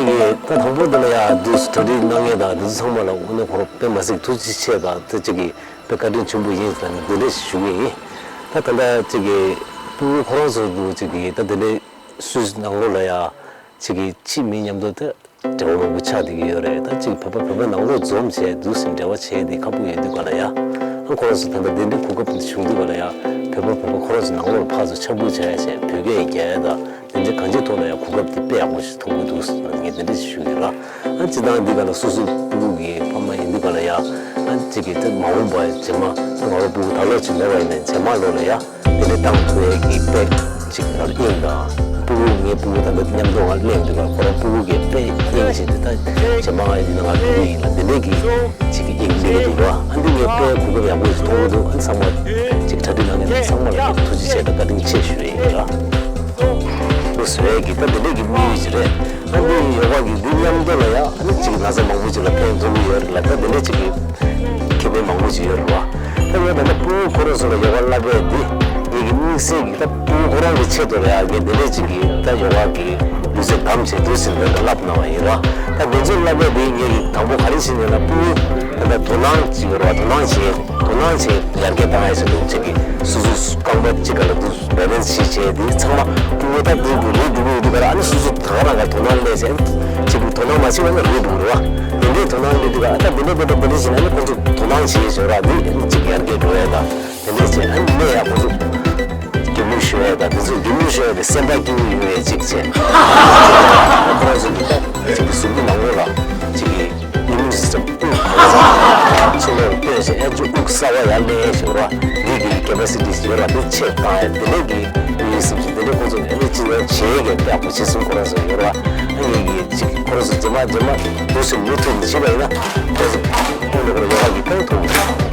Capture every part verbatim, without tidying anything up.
ངེད་ཀྱིས་ད་དང་པོ་འདི་ལ་ཡ་འདུག་གྲ་སྒྲིག་གནང་མཁན་དང་འདི་ཚོ་ཚང་མ་ལ་དངོས་གནས་ཁོ་རང་དཔེ་མ་སྲིད་ཐུགས་རྗེ་ཆེ་དང་དེ་གཅིག་གིས་དཔེ་བཀའ་དྲིན་ཆེན་པོ་ཡིན་ཟེར་ནས་འདི་འདྲ་ཞིག་ཞུ་གི་ཡིན། ད་ད་ལྟ་གཅིག་གིས་སྤུ་གུ་ཁོ་རང་ཚོ་འདུག་གཅིག་གིས་ད་འདི་འདྲའི་སུད་སི་ནང་ལོགས་ལ་ཡ་གཅིག་གིས་ཕྱི་མི་མཉམ་དུ་ད་འབྲེལ་བ་མང་པོ་ཆགས་བསྡད་ཀྱི་ཡོད་རེད། ད་གཅིག་བོད་པ་བོད་པ་ནང་ལོགས་འཛོམས་བྱས་འདུག་སེ་འབྲེལ་བ་བྱས་ཏེ་ཁག་པོ་ཡོད་དུས་ག་ལ་ཡ། ཨ་ཁོ་རང་ཚོ་ད་ལྟ་འདི་འདྲའི་གོ་སྐབས་འདི་བྱུང་དུས་ག་ལ་ཡ། བོད་པ་བོད་པ་ཁོ་རང་ཚོ་ནང་ལོགས་ལ་ཕར་ཚུར་ཕྱག་འབུལ་བྱས་བྱས་བོད་སྐད་རྒྱག་ཡ་ད། དེ་འདྲའི་གང་ཅིའི་ཐོག་ལ་ཡང་གོ་སྐབས་དེ་དཔེ་ཡག་པོ་ཞིག་མཐོང་གི་འདུག་ཟེར་ནས་ངས་དེ་འདྲ་ཞིག་ཞུ་གི་ཡོད་ལ། ཨ་སྤྱིར་བཏང་འདི་ག་ལ་སོ་སོའི་སྤུ་གུ་གི་ཕ་མ་ཡིན་དུས་ག་ལ་ཡ། ཨ་གཅིག་གིས་ད་མ་འོངས་པ་རྗེས་མ་ད་ང་རང་སྤུ་གུ་ད་ལོ་ཅིག་མེད་པ་ཡིན་ནའི་རྗེས་མ་ལོ་ལ་ཡ། དེ་འདྲའི་བཏང་ཐུབ་ཡས་ཀྱི་དཔེ་གཅིག་ལ་དབྱིངས་དང་། སྤུ་གུ་ངའི་སྤུ་གུ་ད་ལྟ་མཉམ་དུ་ང་གླེང་དུས་ག་ཁོ་རང་སྤུ་གུ་གི་དཔེ་དབྱིངས་བྱས་ཏེ་ད་རྗེས་མ་ང་ཡིན་ན་ང་སྤུ་གུ་ཡིན་ལ་དེ་འདྲའི་གི་གཅིག་གི་དབྱིངས་སླེབས་ཀྱི་འདུག་ལ། ཨ་འདི་ངས་དཔེ་གོ་སྐབས་ཡག་པོ་ཞིག་མཐོང་གི་འདུག་ཨ་ཚང་མ་གཅིག་གྲ་སྒྲིག་གནང་མཁན་ཚང་མ་ལ་ཐུགས་རྗེ་ཆེ་དང་བཀའ་དྲིན་ཆེ་ཞུ་ཡས་ཡིན་ལ། ཨོ་བཟོ་ཡས་ཀྱི་ད་འདི་འདྲས་ཀྱི་དམིགས་ཡུལ་ཅིག་རེད། ཨ་འདི་ཡོ་ག་གི་འདི་མཉམ་དུ་ལ་ཡ་ཨ་ནི་གཅིག་ན་ཚ་མང་པོ་ཅིག་ལ་ཕན་ཐོགས་ཀྱི་ཡོད་རེད་ལ། ད་འདི་འདྲས་ཅིག་གི་ཁེ་ཕན་མང་པོ་ཅིག་ཡོད་རེད་བ། ད་ངས་ད་ལྟ་སྤུ་གུ་ཁོ་རང་ཚོ་ལ་ཡོ་ག་བསླབ་པས་འདི་ངེད་ཀྱི་དམིགས་བསལ་གྱི་ད་སྤུ་གུ་ཁོ་རང་གི་ཆེད་དུ་ལ་ཡ་ངས་འདི་འདྲས་ཅིག་གི་ད་ཡོ་ག་གི་ལུས་རྩལ་གདམ་བྱས་འདུག་ཟེར་འདི་འདྲ་བསླབ་གནང་བ་ཡིན་ར། ད་འདི་ཚོ་བསླབ་པས་འདི་ངེད་ཀྱི་དང་པོ་ག་རེ་བྱས་ནས་ལ་སྤུ་གུ་ད་ལྟ་དོ་སྣང་ཅིག་ཡོད་ར། དོ་སྣང་བྱས། དོ་སྣང་བྱས་ཡར་རྒྱས་བཏང་ཡ་ཟེར་འདུག་ཅིག་གིས་སོ་སོ་རྐང་པ་གཅིག་ག་ལ་འདུག་བེ་ལེན་སི་བྱས་བྱས་དེ་ཚང་མ་སྤུ་གུ་ད་འདི་འདུག་རེད་འདུག་མི་འདུག་ག་ར། ཨ་ནི་སོ་སོ་ད་ག་རང་ག་དོ་སྣང་སླེབས་བྱས་ཅིག་གིས་དོ་སྣང་མ་བྱས་པ་ན་རེད་འདུག་རེད་བ། དེ་འདྲའི་དོ་སྣང་སླེབས་འདུག་ག་ཨ་ད་འདི་འདྲ་འདི་འདྲ་འདི་འདྲ་བྱས་ན་ཨ་ནི་ཁོང་ཚོ་དོ་སྣང་བྱས་བྱས་ར་འདི་ཨ་ནི་ཅིག་ཡར་རྒྱས་འགྲོ་ཡ་ད་དེ་འདྲ་བྱས་ཨ་ནི་ནས་ཡ་ཁོང་ཚོ་སྐྱིད་མོ་ཞུ་ཡ་ད་དེ་ཚོ་སྐྱིད་མོ་ཞུ་ཡ་དེ་སེམས་པ་སྐྱིད་མོ་ཡོང་ཡ་ཅིག་བྱས་ཁོ་རང་ཚོ་འདི་ད་ཅིག་གིས་གཟུགས་པོ་ནང་ལོགས་ལ་ཅིག་གིས། Immune system ཕྱི་ལོགས་ལ་བཏོན་བྱས་ཨེ་ཅོ་དབུགས་གསར་པ་ཡར་ལེན་ཞེས་པ་འདི་གི་capacity ཡོད་ར། འདི་ཆེ་བཏང་ཡ་དེ་འདྲས་ཀྱི་Immune system དེ་འདྲས་ཁོང་ཚོ་ཨ་ནི་ཅི་ཡང་བྱེད་ཀྱི་ཡག་པོ་བྱེད་སྲིང་ཁོ་རང་ཚོ་ཡོད་ར། ཨ་ངེད་ཀྱིས་ཅིག་ཁོ་རང་ཚོ་རྗེས་མ་རྗེས་མ་འདུག་སེ་མུ་མཐུད་ནས་བྱེད་པ་ཡིན་ན་ཁོ་ཚོ་ཁོང་ཚོ་ཁོ་རང་ཡོ་ག་གི་ཕན་ཐོགས་ཡོད།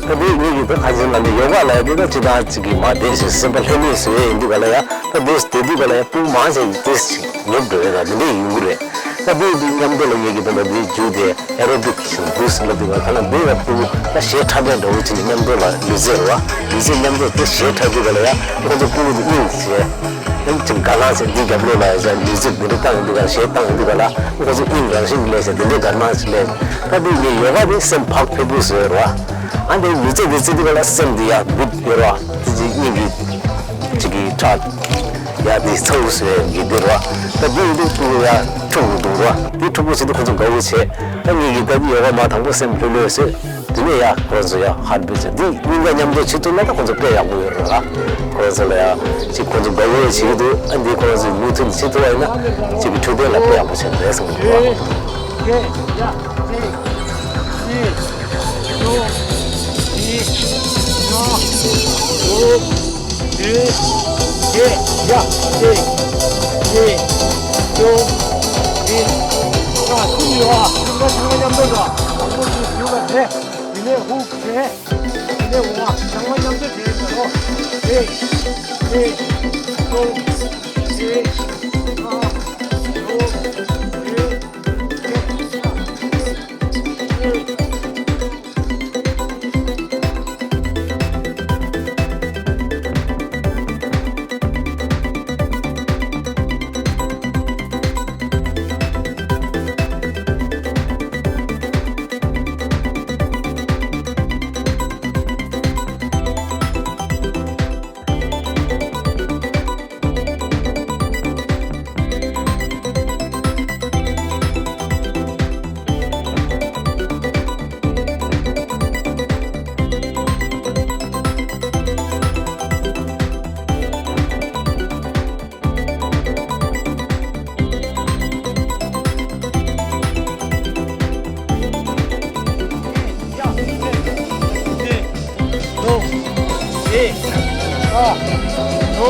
ད་འདི་ངེད་ཀྱི་ད་ཁ་ཆེམས་ལ་འདི་ཡོ་ག་ལ་ཡ་འདི་ད་ཅི་ད་ཅིག་གི་མ་བསྡད་ཞེས་སེམས་པ་ལྷོད་ལྷོད་བཟོ་ཡས་ཡིན་དུས་ག་ལ་ཡ་ད་འདི་དེ་དུས་ག་ལ་ཡ་སྤུ་མང་ཆེ་འདི་ཅིག་ཉོབ་འགྲོ་ཡས་ད་འདི་འདྲས་ཡོང་གི་རེད། ད་འདི་འདི་མཉམ་དུ་ལ་ངེད་ཀྱི་ད་ད་འདི་རྒྱུ་དེ་ཨེ་རོ་བིག་ཞིག་འདུག་སེ་ལབ་དུས་ག་ལ་འདི་ལ་སྤུ་ད་ཞེ་ཁྲ་བའི་འདྲ་བོ་ཅིག་ནས་མཉམ་དུ་ལ་ལུས་རྩལ་རེད་བ། ལུས་རྩལ་མཉམ་དུ་དེ་ཞེ་ཁྲ་དུས་ག་ལ་ཡ་ཁོ་ཚོ་སྤུ་གུ་འདི་གཉིས་བྱས། ཨེམ་ཅིག་ག་ལ་ཟེར་འདི་རྒྱབ་ལོགས་ལ་ཡ་ལུས་རྩལ་འདི་འདྲ་བཏང་ཡོང་དུས་ག་ལ་ཞེ་བཏང་ཡོང་དུས་ག་ལ་ཁོ་ཚོ་དབྱིངས་རང་བཞིན་གྱིས་ལས་ཟེར་འདི་འདྲའི་ག་ལ་ཞིག་ལས། ད་འདི་ངས་ཡོ་ག་འདི་སེམས་བག་ཕེབས་པོ་བཟོས་ར། ཨ་འདི་ལུས་རྩལ་འདི་རྩེ་དུས་ག་ལ་སེམས་འདི་ཡ་འདི་ཡོད་ར། ཙི་ཙི་སྙིང་གི་ཅིག་གི་ཁྲག་ཡ་འདི་ཚ་བོ་བཟོས་ཀྱི་འདི་ར། ད་འདི་འདི་ཏུ་ཡ་འཁྲུག་གི་འདུག་ར། འདི་འཁྲུག་པོ་བྱེད་དུས་ཁོ་ཚོ་དགའ་བོ་བྱས། ད་ངས་ཀྱི་ད་འདི་ཡོ་ག་མ་དང་པོ་སེམས་ལྷོད་ལྷོད་བཟོས། དེ་ནས་ཡ་ཁོ་ཚོ་ཡ་ཧར་བུད་བྱས་འདི་གཉིས་ཀ་མཉམ་དུ་བྱེད་ཐུབ་ན་ད་ཁོ་ཚོ་དཔེ་ཡག་པོ་ཡོད་རེད་ལ། ཁོ་ཚོ་ལ་ཡ་ཅིག་ཁོ་ཚོ་དགའ་བོ་བྱེད་ཀྱི་འདུག་ཨ་འདི་ཁོ་ཚོ་མུ་མཐུད་ནས་བྱེད་ཐུབ་པ་ཡིན་ན་ཅིག་གི་འཕྲོད་བསྟེན་ལ་དཔེ་ཡག་པོ་བྱེད་འདུག་གསུངས་འདུག་ལ། དེ་ནས་འོ་བྱང་བ་མཉམ་དུ་བྱས་ཟེར་རོ། གཅིག་གཉིས། གསུམ། བཞི། ལྔ། དྲུག་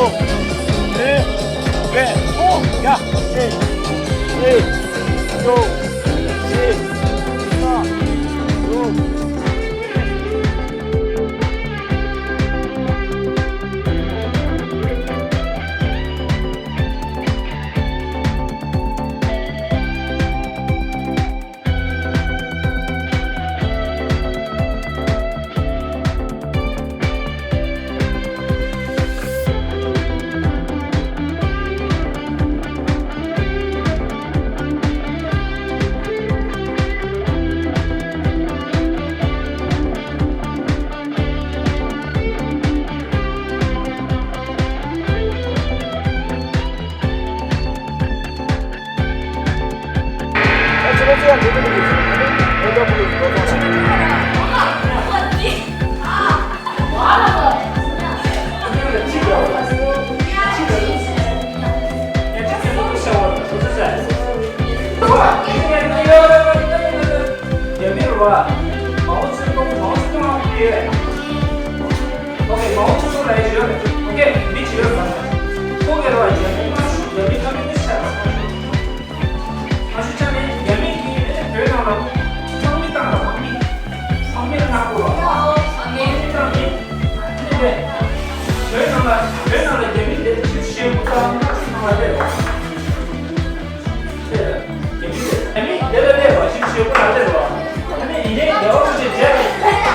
བདུན། བརྒྱད། བོད་ནང་ལ་བོད་ནང་ལ་རྒྱ་མི་དེ་ཆིབས་ཞེ་པོ་དང་ནག་ཆུ་ནང་ལ་སླེབས་པ། རྒྱ་མི་དེ་ལ་སླེབས་པ་ཆིབས་ཞེ་པོ་ལ་སླེབས་པ། ཨ་ནི་ཡིན་ནའི་རྒྱལ་བ་རིན་པོ་ཆེ་མཇལ་བ་ཡིན།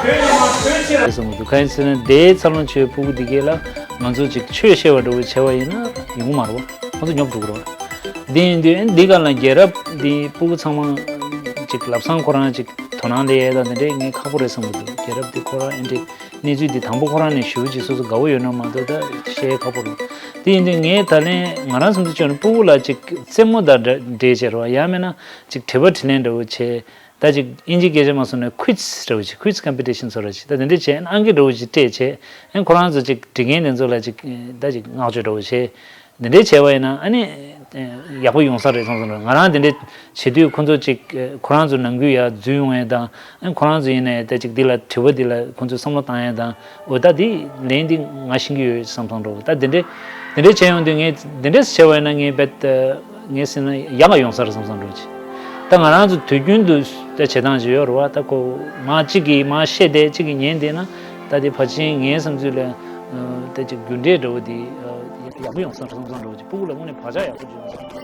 བོད་ནས་མར་བོད་ཕྱིར། གསུངས་འདུག་གང་ཡིན་ཟེར་ན་དེའི་འཚར་ལོངས་བྱས་པའི་སྤུ་གུ་འདི་གས་ལ་ང་ཚོ་ཅིག་ཆོས་བཤད་པ་འདྲ་བོ་བྱས་པ་ཡིན་ན་ཡོང་གི་མ་རེད་པ། ཁོང་ཚོ་ཉོབ་འགྲོ་གི་རེད་པ། དེ་ཡིན་དུས་ཨ་ནི་འདི་ག་ལ་རྒྱལ་རབས་འདི་སྤུ་གུ་ཚང་མ་ཅིག་ལམ་སང་ཁོ་རང་ཅིག་དོ་སྣང་སླེབས་ཡས་དང་དེ་འདྲས་ངས་ཁག་པོ་རེད་བསམ་གི་འདུག་རྒྱལ་རབས་འདི་ཁོ་རང་ཨེ་འདྲས། གནས་ཚུལ་འདི་དང་པོ་ཁོ་རང་ནས་ཞུ་ཅིག་སོ་སོ་དགའ་བོ་ཡོད་ན་མ་གཏོགས་ད་བཤད་ཁག་པོ་རེད། དེ་ཡིན་དུས་ངས་ད་ལན་ང་རང་བསམ་ཚུལ་བྱས་ན་སྤུ་གུ་ལ་ཅིག་རྩེད་མོ་དང་འདྲ་འདྲེས་བྱས་རོགས་ཡང་མིན་ན་ཅིག་དྲི་བ་དྲིས་ལན་འདྲ་བོ་བྱས། ད་ཅིག་ཨིན་ཇི་སྐད་ཆ་མ་སོང་ན་quiz་འདྲ་བོ་ཅིག་quiz competition་བཟོ་འདྲ་ཅིག་ད་དེ་འདྲས་བྱས་ཨང་ཀི་འདྲ་བོ་ཅིག་སྤྲད་བྱས་ཨ་ཁོ་རང་ཚོ་ཅིག་འདྲི་མཁན་དེ་ཚོ་ལ་ཅིག་ད་ཅིག་བསྔགས་བརྗོད་འདྲ་བོ་བྱས། འདི་འདྲའི་བྱས་པ་ཡིན་ན་ཨ་ནི་ཡག་པོ་ཡོང་ས་རེད་བསམ་སོང་། ང་རང་འདི་འདྲའི་བྱེད་དུས་ཁོ་ཚོ་ཅིག་ཁོ་རང་ཚོ་ནང་ཁུལ་ཡར་འཛུལ་ཡོང་ཡས་དང་ཨ་ཁོ་རང་ཚོ་ཡིན་ནའི་ད་ཅིག་འདི་ལ་དྲི་བ་འདི་ལ་ཁོ་ཚོས་བསམ་བློ་བཏང་ཡས་དང་འོ་ད་འདི་ལན་འདི་ང་ཤེས་ཀྱི་ཡོད་བསམ་སོང་འགྲོ། ད་འདི་འདྲའི་འདི་འདྲའི་བྱས་ཡོང་དུས་ངས་འདི་འདྲའི་བྱས་པ་ཡིན་ན་ངས་རྦད་ངས་ཟེར་ན་ཡག་ག་ཡོང་ས་རེད་བསམ་སོང་འགྲོ་ཅིག་ད་ང་རང་ཚོ་དུས་རྒྱུན་དུ་ད་བྱེད་སྟངས་ཅིག་ཡོད་རེད་བ། ད་ཁོ་མ་གཅིག་གིས་མ་བཤད་བསྡད་གཅིག་གིས་ཉན་བསྡད་ན་ད་དེ་ཕལ་ཆེར་ངའི་བསམ་ཚུལ་ལ་ད་ཅིག་རྒྱུ་འབྲས་འདྲ་བོ་དེ། ཡག་པོ་ཡོང་སོང་བསམ་བསམ་འདྲ་བོ་ཅིག་སྤུ་གུ་ལ་དངོས་གནས་བག་ཆགས་ཡག་པོ་ཅིག་ཡོང་སོང་།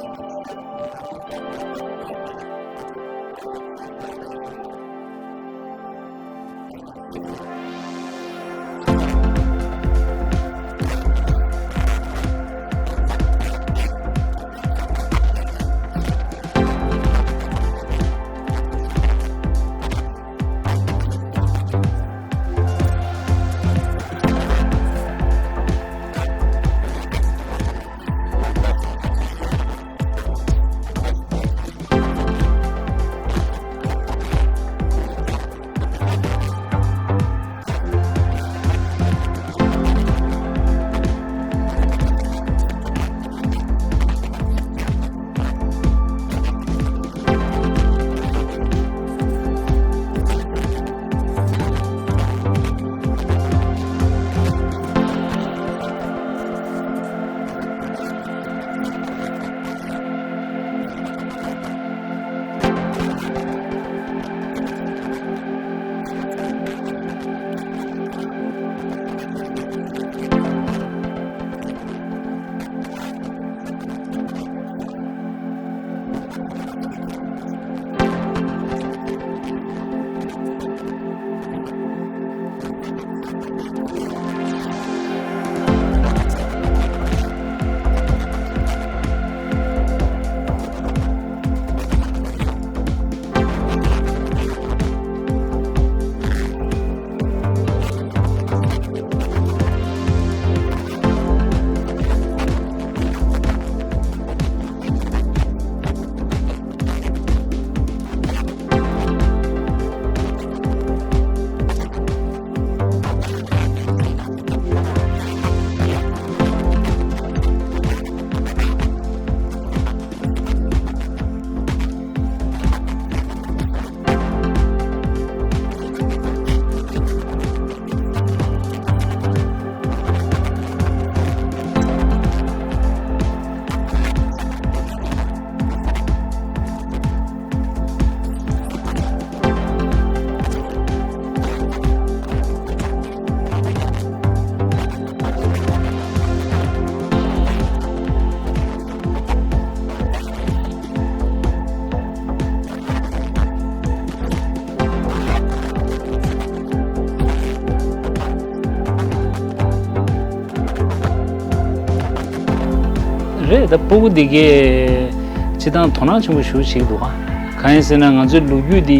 རེད། ད་སྤུ་གུ་འདི་གས་སྤྱི་བཏང་དོ་སྣང་ཆེན་པོ་ཞེ་པོ་བྱེད་ཀྱི་འདུག་ག་གང་ཡིན་ཟེར་ན་ང་ཚོའི་ལོ་རྒྱུས་འདི་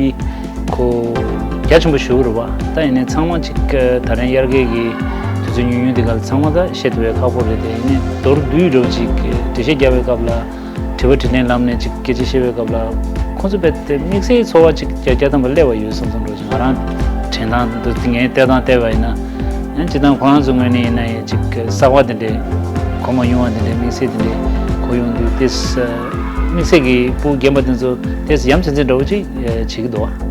ཁོ་རྒྱ་ཆེན་པོ་ཞེ་པོ་རེད་བ། ད་ཡིན་ནའི་ཚང་མ་ཅིག་ད་རིང་དབྱར་ཁའི་གི་དུས་ཚོད་ཉུང་ཉུང་འདི་ག་ལ་ཚང་མ་ད་བཤད་ཐུབ་པའི་ཁག་པོ་རེད་དེ། ཡིན་ནའི་མདོར་བསྡུས་འདྲ་བོ་ཅིག་འགྲེལ་བཤད་རྒྱག་པའི་སྐབས་ལ། དྲི་བ་དྲིས་ལན་ལམ་ནས་ཅིག་སྐད་ཆ་བཤད་པའི་སྐབས་ལ་ཁོང་ཚོ་རྦད་དེ་དམིགས་བསལ་ཚོར་བ་ཅིག་རྒྱ་རྒྱ་དམ་པ་སླེབས་པ་ཡོད་བསམ་བསམ་འདྲ་ཅིག་ང་རང་དྲན་སྟངས་འདི་ངའི་ལྟ་སྟངས་བལྟས་པ་ཡིན་ན། ཡང་སྤྱིར་བཏང་ཁོ་རང་ཚོ་ངོས་ནས་ཡིན་ན་ཡང་ཅིག་གསར་པ་དེ་འདྲས་གོ་མ་མྱོང་བ་དེ་འདྲས་དམིགས་བསལ་དེ་འདྲས་གོ་ཡོང་དུས་ཏེ་དམིགས་བསལ་གྱི་སྤུ་རྒན་པ་དེ་ཚོ་ཏེ་ཡ་མཚན་མཚན་འདྲ་བོ་ཅིག་བྱེད་ཀྱི་འདུག་བ།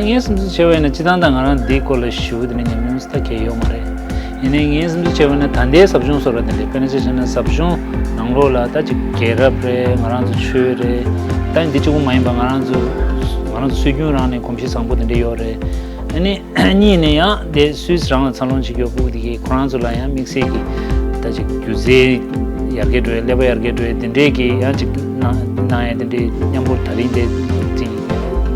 ངའི་བསམ་ཚུལ་བྱས་པ་ཡིན་ན་སྤྱིར་བཏང་ད་ང་རང་འདིའི་སྐོར་ལ་ཞུ་དེ་ནས་ཉམས་མྱོང་ད་གལ་ཡོད་མ་རེད། ཡིན་ནའི་ངའི་བསམ་ཚུལ་བྱས་པ་ཡིན་ན་ད་ལྟའི་ཟབ་སྦྱོང་སོགས་ར་དེ་འདྲས་དཔེར་ན་ཆ་བཞག་ན་ཟབ་སྦྱོང་ནང་ལོགས་ལ་ད་ཅིག་རྒྱལ་རབས་རེད། ང་རང་ཚོ་ཆོས་རེད། ད་འདི་གཅིག་པུ་མ་ཡིན་པ་ང་རང་ཚོ་ང་རང་ཚོ་སྲོལ་རྒྱུན་རང་ནས་གོམས་གཤིས་བཟང་པོ་དེ་འདྲས་ཡོད་རེད། ཨ་ནི་གཉིས་ནས་ཡང་དེ་སུད་སི་རང་ལ་འཚར་ལོངས་བྱེད་རྒྱུ་ཕྲུ་གུ་དེ་གས་ཁོ་རང་ཚོ་ལ་ཡང་དམིགས་བསལ་གྱི་ད་ཅིག་སྒྱུ་རྩལ་ཡར་རྒྱས་འགྲོ་ཡ་ཀླད་པ་ཡར་རྒྱས་འགྲོ་ཡ་དེ་འདྲས་ཀྱི་ཡང་ཅིག་གནང་གནང་ཡ་དེ་འདྲས་མཉམ་པོ་ད་རིང་དེ་ཅིག་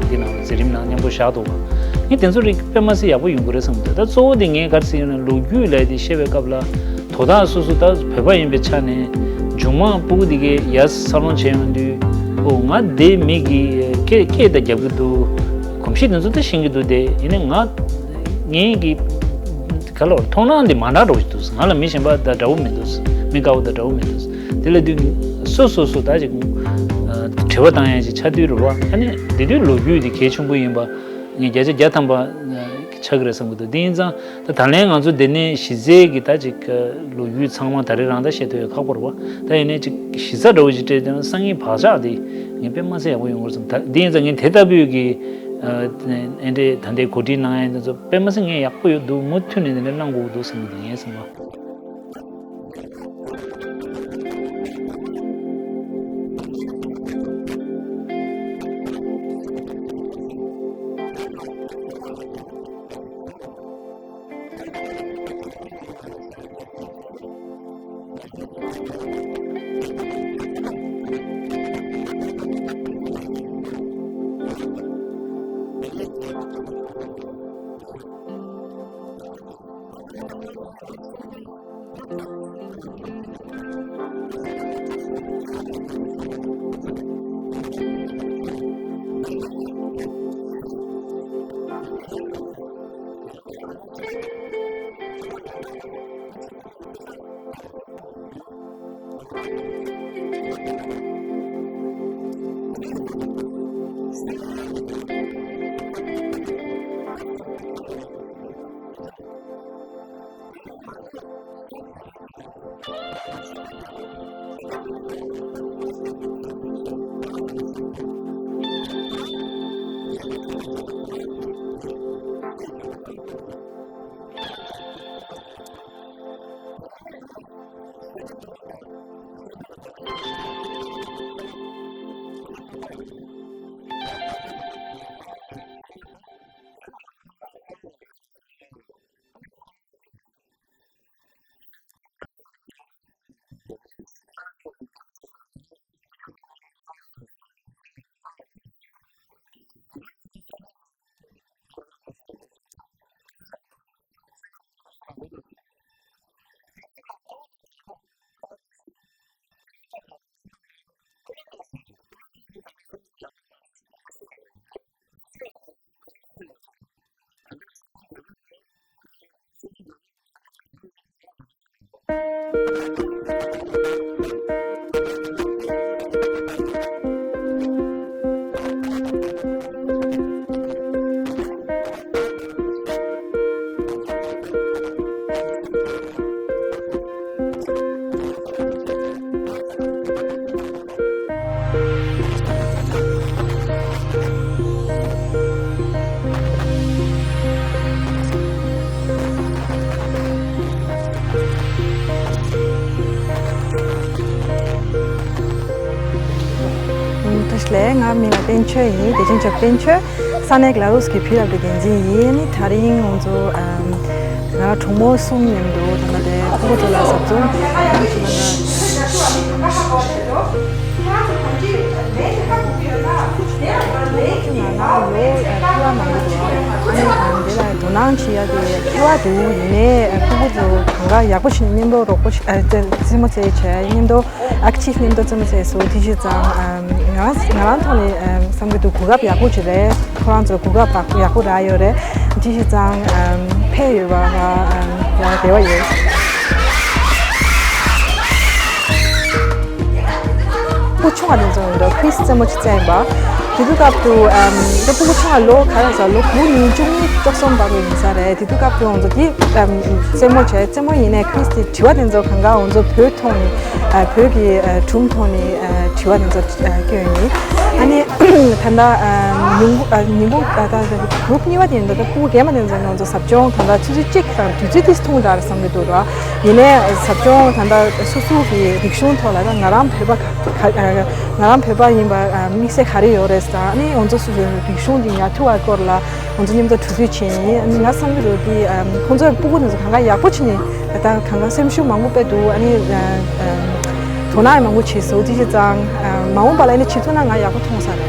འདི་ནང་མཛད་རིམ་ནང་མཉམ་པོ་བཞག་འདུག་ག་ངས་དེ་ཚོ་རིགས་དཔེ་མ་སྲིད་ཡག་པོ་ཡོང་གི་རེད་བསམ་གྱི་འདུག་ད་གཙོ་བོ་དེ་ངས་ག་རེ་ཟེར་ཡོད་ན་ལོ་རྒྱུས་ལབ་ཡ་དེ་བཤད་པའི་སྐབས་ལ་དོ་བདག་སོ་སོ་ད་བོད་པ་ཡིན་པའི་ཆ་ནས་མཇུག་མ་ཕྲུ་གུ་དེ་གས་ཡར་འཚར་ལོངས་བྱས་ཡོང་དུས་ཨོ་ང་དེ་མི་གི་སྐད་སྐད་ད་རྒྱབ་ཀྱི་འདུག་གོམས་གཤིས་དེ་ཚོ་ད་ཤེས་ཀྱི་འདུག་དེ་ཡིན་ནའི་ང་ངའི་གི་ག་ལ་བར་མཐོང་སྣང་འདི་མ་འདྲ་འགྲོ་གི་འདུག་ང་ལ་མི་གཞན་པ་དང་འདྲ་བོ་མི་འདུག་མི་དགའ་བོ་དང་འདྲ་བོ་མི་འདུག་དེ་ལ་དུས་སོ་སོ་སོ་ད་ཅིག་དྲི་བ་བཏང་ཡ་ཅིག་ཆགས་དུས་རེད་བ། ཨ་ནི་དེ་དུས་ལོ་རྒྱུས་དེ་གལ་ཆེན་པོ་ཡིན་པ་ངས་བརྒྱ་ཆ་བརྒྱ་ཐམ་པ་ཆགས་ཀྱི་རེད་བསམ་གྱི་འདུག་དེ་ཡིན་ཙང་ད་ད་ལན་ང་ཚོ་འདི་ནས་གཞི་རྩའི་གི་ད་ཅིག་ལོ་རྒྱུས་ཚང་མ་ད་རེས་རང་ད་བཤད་ཐུབ་ཡ་ཁག་པོ་རེད་བ། ད་ཡིན་ནའི་ཅིག་གཞི་རྩ་འདྲ་བོ་ཅིག་སྤྲད་དེ་སང་ཉིན་བག་ཆགས་དེ་ངས་དཔེ་མ་སྲིད་ཡག་པོ་ཡོང་གི་རེད་བསམ། ད་དེ་ཡིན་ཙང་ངས་དེ་ལྟ་བུའི་གི་ཨ་ཨེ་འདྲས་ད་ལྟའི་གོ་སྒྲིག་གནང་ཡ་འདི་ཚོ་དཔེ་མ་སྲིད་ངས་ཡག་པོ་ཡོད་འདུག་མུ་མཐུད་ནས་འདི་འདྲ་གནང་དགོས་འདུག་བསམ་གྱི་འདུག་ངས་བསམ་པ། ཐུགས་རྗེ་ཆེ། ངའི་མིང་ལ་བསྟན་ཆོས་ཡིན། བདེ་ཆེན་ཆོས་བསྟན་ཆོས། ས་གནས་Glarus གི་བུ་རབས་ཀྱི་འགན་འཛིན་ཡིན། ད་རིང་ང་ཚོ་ཨམ་ང་གྲོགས་མོ་གསུམ་མཉམ་དུ་ད་ལྟ་དེ་ཕྲུ་གུ་ཚོ་ལ་ཟབ་སྦྱོང་ང་ཚོ་ང་ཚོ་ལོ་ཨ་ཕྲུ་གུ་མང་པོ་འདུག་ཨ་ནི་ཨམ་འདི་ལ་དོ་སྣང་བྱེད་ཡ་དེ་ཁེ་བ་འདུག་ཡིན་ནའི་ཨ་ཕྲུ་གུ་ཚོ་གང་ག་ཡག་པོ་བྱས་ནས་མཉམ་དུ་རོགས་པ་བྱས་ཨ་རྩེད་མོ་རྩེད་བྱས་མཉམ་དུ། ཨེག་ཊིབ་མཉམ་དུ་རྩེད་མོ་རྩེས་སོང་། དེ་བྱས་ཙང་ཨམ་ང་རང་ང་རང་ཐོག་ནས་ཨམ་བསམ་གྱི་འདུག་གོ་སྐབས་ཡག་པོ་ཅིག་རེད། ཁོ་རང་ཚོར་གོ་སྐབས་ཡག་པོ་རག་ཡོད་རེད། དེ་བྱས་ཙང་ཨམ་ཕན་ཡོད་པ་ང་ཨམ་ཡང་རེ་བ་ཡོད། སྐུ་ཆུང་བ་དེ་ཚོ་ཡིན་འདུག་ཁྲིས་རྩེད་མོ་ཅིག་རྩེས་ཡིན་པ། དེ་དུས་སྐབས་དུ་ཨམ་ད་སྤུ་གུ་ཆུང་བ་ལོ་ག་རེ་ཟ་ལོ་དགུ་ཉིས་བཅུ་གཉིས་བཅུ་གསུམ་བར་དུ་ཡིན་ས་རེད། དེ་དུས་སྐབས་དུ་ང་ཚོ་དེ་ཨམ་རྩེད་མོ་བྱས། རྩེད་མོ་ཡིན་ནའི་ཁུ་སི་དེ་དྲི་བ་དེ་ཚོ་གང་ག་ང་ཚོ་བོད་ཐོག་ནས་ཨ་བོད་ཀྱི་ཨ་སྒྲུང་ཐོག་ནས་ཨ་དྲི་བ་དེ་ཚོ་ཨ་སྐྱོན་ཡིན། ཨ་ནི་ད་ལྟ་ཨ་ཉིན་གུང་ཨ་ཉིན་གུང་ཨ་ད་གུ་རུབ་གཉིས་པ་དེ་ཡིན་ད་ལྟ་སྤུ་གུ་རྒན་པ་དེ་ཚོ་ང་ཚོ་ཟབ་སྦྱོང་ད་ལྟ་ཆུ་ཚོད་གཅིག་དང་དུས་ཚོད་དེ་ཐུང་དྲགས་བསམ་གྱི་འདུག་ར། ཡིན་ནའི་ཟབ་སྦྱོང་ད་ལྟ་སོ་སོ་གི་རིག་གཞུང་ཐོག་ལ་ད་ང་རང་བོད་པ་ག་ག་ང་རང་བོད་པ་ཡིན་པ་དམིགས་བསལ་ག་རེ་ཡོད་རེད་ཟེར། ཨ་ནི་ང་ཚོ་སོ་སོའི་རིག་གཞུང་འདི་ཡར་ཐུག་པའི་སྐོར་ལ་ང་ཚོ་མཉམ་དུ་གྲོས་བསྡུར་བྱས་ཡིན། ཨ་ནི་ང་བསམ་གྱི་འདུག་འདི་ཁོང་ཚོའི་སྤུ་གུ་དེ་ཚོ་གང་ག་ཡག་པོ་བྱས་ནས་ད་གང་ག་སེམས་ཤུགས་མང་པོ་སྤེལ་འདུག་ཨ་ནི་དོ་སྣང་མང་པོ་བྱས་སོང་། དེ་བྱས་ཙང་མ་འོངས་པ་ལ་ཨ་ནི་བྱེད་ཐུབ་ན་ང་ཡག་པོ་མཐོང་ས་རེད།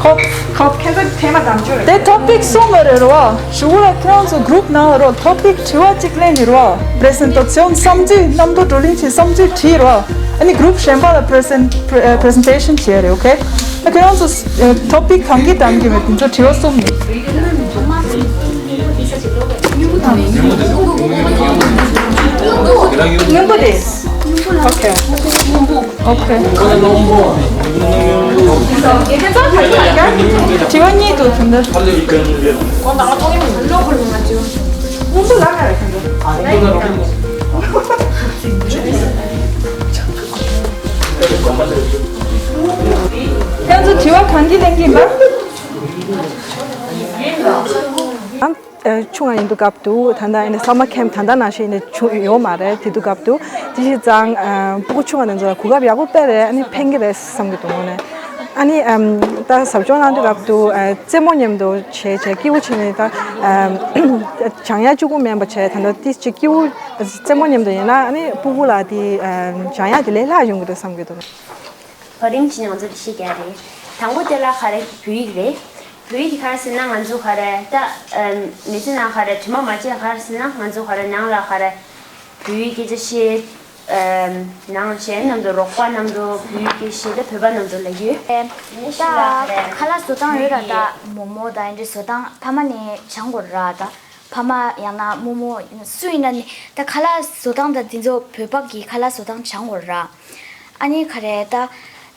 ཁོ་ཁོ་ཁྱེད་ཚོ་ཐེངས་མ་དང་ཅོ་རེད། དེ་ཊོ་པིག་གསུམ་ལ་རེད་རོ། གཞུག་གུ་ལ་ཁྱེད་རང་ཚོ་གུ་རུབ་ནང་ལ་རོ། ཊོ་པིག་དྲི་བ་གཅིག་ལེན་ནི་རོ། པི་རི་སེན་ཊེ་ཤན་བསམ་ཚུལ་གནམ་གྲུ་བགྲོ་གླེང་བྱེད་བསམ་ཚུལ་བྲིས་རོ། ཨ་ནི་གུ་རུབ་གཞན་པ་ལ་པི་རི་སེན་པི་རི་སེན་ཊེ་ཤན་བྱས་རེད། ཨོ་ཁེ། ཨ་ཁྱེད་རང་ཚོ་ཊོ་པིག་གང་གི་གདམ་གི་མེད། དེ་ཚོ་དྲི་བ་གསུམ་ནི། སྔོན་པོ་རེད། ཨོ་ཁེ། ཨོ་ཁེ། དྲི་བ་གཉིས་འདུག་དེ་འདིར། ཁྱེད་ཚོ་དྲི་བ་གང་གི་ལེན་གྱིན་པ། ཨ་ཆུང་བ་ཡིན་དུས་སྐབས་དུ་ད་ལྟ་ཨ་ནི་སམ་མར་ཁེམ་ད་ལྟ་ནང་བཞིན་ནི་བྱུང་ཡོད་མ་རེད། དེ་དུས་སྐབས་དུ་དེ་བྱས་ཙང་ཨ་སྤུ་གུ་ཆུང་བ་དེ་ཚོ་ལ་གོ་སྐབས་ཡག་པོ་དཔེ་རེད། ཨ་ནི་ཕན་གྱི་རེད་བསམ་གྱི་འདུག་ངོ་ནས། ཨ་ནི་ཨམ་ད་ཟབ་སྦྱོང་གནང་དུས་སྐབས་དུ་ཨ་རྩེད་མོ་མཉམ་དུ་བྱས་བྱས་སྐྱིད་པོ་བྱས་ནས་ད་ཨམ་སྦྱང་ཡག་གཅིག་པུ་མིན་པ་བྱས་ད་ལྟ་ཏིས་ཅིག་སྐྱིད་པོ་རྩེད་མོ་མཉམ་དུ་ཡིན་ན་ཨ་ནི་སྤུ་གུ་ལ་དེ་ཨམ་སྦྱང་ཡག་དེ་ལས་ལྷག་ཡོང་གི་རེད་བསམ་གྱི་འདུག་བ་རིམ་གྱིས་ང་ཚོ་འདི་ཤེས་རྒྱུ་རེད། དང་པོ་དེ་ལ་ག་རེ་བོད་ཡིག་རེད། བོད་ཡིག་ག་རེ་ཟེར་ན་ང་ཚོ་ག་རེ་ད་ཨམ་མི་ཚེ་ནང་ག་རེ་དྲི་མ་མ་བྱས་ག་རེ་ཟེར་ན་ང་ཚོ་ག་རེ་ནང་ལ་ག་རེ་བོད་ཡིག་སྐད་ཆ་བཤད། ཨམ་ནང་གཞན་མཉམ་དུ་རོགས་པ་མཉམ་དུ་བོད་ཡིག་སྐད་བཤད་ད་བོད་པ་མཉམ་དུ་ལབ་ཡོད། ད་ཁ་ལག་བཟོ་སྟངས་ཡོད་ར། ད་མོག་མོག་དང་འདི་འདྲའི་བཟོ་སྟངས་ཕ་མ་ནས་སྦྱང་དགོས་ར། ད་ཕ་མ་ཡང་ན་རྨོ་མོ་སུ་ཡིན་ན་ནི་ད་ཁ་ལག་བཟོ་སྟངས་དང་དེ་ཚོ་བོད་པ་གི་ཁ་ལག་བཟོ་སྟངས་སྦྱང་དགོས་ར། ཨ་ནི་ག་རེ་ད་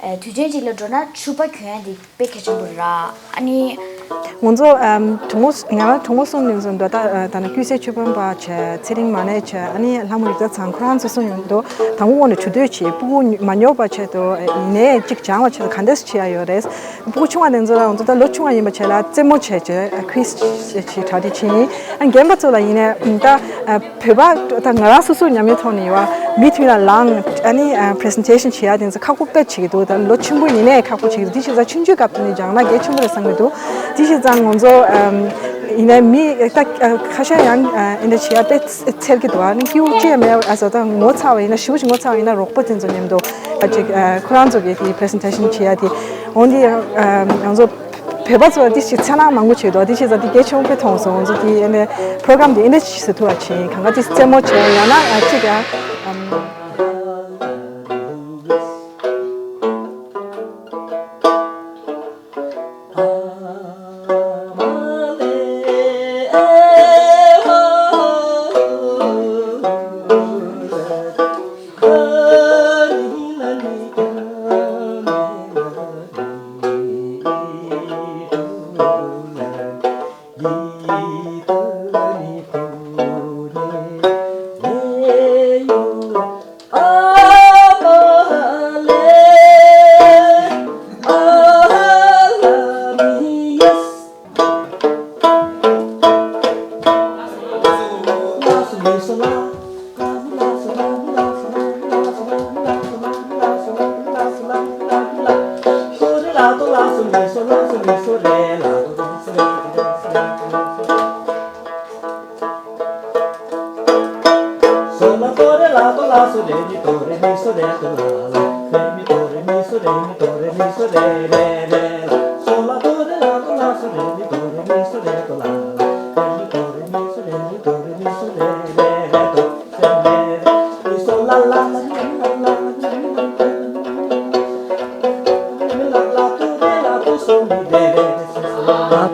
དུས་ཆེན་ཅིག་ལ་འགྲོ་ན་ཕྱུ་པ་གྱོན་ཡ་དེ་དཔེ་གལ་ཆེན་པོ་ར། ཨ་ནི་ང་ཚོ་ཨམ་གྲོགས་མོ་ང་རང་གྲོགས་མོ་གསུམ་ནས་བཟུང་འགྲོ་ད་ད་ནི་ཀུན་གསལ་ཆོས་དཔོན་པ་བྱས། ཚེ་རིང་མ་ཎི་བྱས། ཨ་ནི་ལྷ་མོ་རིག་རྩལ་ཚང་། ཁོ་རང་ཚོ་གསུམ་ཡོང་དུ་དང་པོ་ནས་གྲོས་བསྡུར་བྱས། སྤུ་གུ་མ་ཉོབ་པ་ཆེད་དུ་ཡིན་ནའི་གཅིག་སྦྱང་བ་ཆེད་དུ་ག་འདྲས་བྱེད་ཡ་ཡོད་རེད། སྤུ་གུ་ཆུང་བ་དེ་ཚོ་ལ་ང་ཚོ་ད་ལོ་ཆུང་བ་ཡིན་པ་བྱས་ལ་རྩེད་མོ་བྱས་བྱས་ཁུ་ཡིས་བྱས་བྱས་གྲ་སྒྲིག་བྱས་ཡིན། ཨ་རྒན་པ་ཚོ་ལ་ཡིན་ནའི་ད་བོད་པ་ད་ང་རང་སོ་སོ་ཉམས་མྱོང་ཐོག་ནས་ཡོད་པ་མི་མཐུན་ལ་ལངས། ཨ་ནི་པི་རི་སེན་ཊེ་ཤན་བྱེད་ཡ་དེ་ཚོ་ཁག་པོ་དཔེ་བྱེད་ཀྱི་འདུག་ད་ལོ་ཆེན་པོ་ཡིན་ནའི་ཁག་པོ་བྱེད་ཀྱི་འདུག་དེ་བྱས་ཙང་ཆུང་ཆུང་སྐབས་དེ་ནས་སྦྱངས་ན་གལ་ཆེན་པོ་རེད་བསམ་གྱི་འདུག་དེ་བྱས་ཙང་ང་ཚོ་ཨམ་ཡིན་ནའི་མི་ད་ཁ་ཤས་ཡང་ཨ་འདྲ་བྱེད་ཡ་དཔེ་འཚེར་གྱི་འདུག་ཨ་ནི་སྐྱིད་པོ་ཅི་ཡང་མེད། ཨ་ཟོ་ད་ངོ་ཚ་བ་ཡིན་ན་ཞེ་པོ་ཞིག་ངོ་ཚ་བ་ཡིན་ན་རོགས་པ་དེ་ཚོ་མཉམ་དུ་ཨ་ཅིག་ཨ་ཁོ་རང་ཚོ་གི་དེ་པི་རི་སེན་ཊེ་ཤན་བྱེད་ཡ་དེ་འོན་ཏེ་ཨམ་ང་ཚོ་བོད་པ་ཚོ་ལ་དེ་ཞིག་འཚེར་སྣང་མང་པོ་བྱེད་འདུག་དེ་བྱས་ཙང་དེ་གལ་ཆེན་པོ་དཔེ་མཐོང་སོང་། ང་ཚོ་དེ་ཨ་ནི་པོ་རོ་གྷ་རམ་དེ་ཨ་ནི་ཅིག་བཟོ་ཐུབ་པ་བྱེད། གང་ག་དེ་རྩེད་མོ་བྱེད་ཡང་ན་ཨ་ཅིག་ཨ་ཨམ།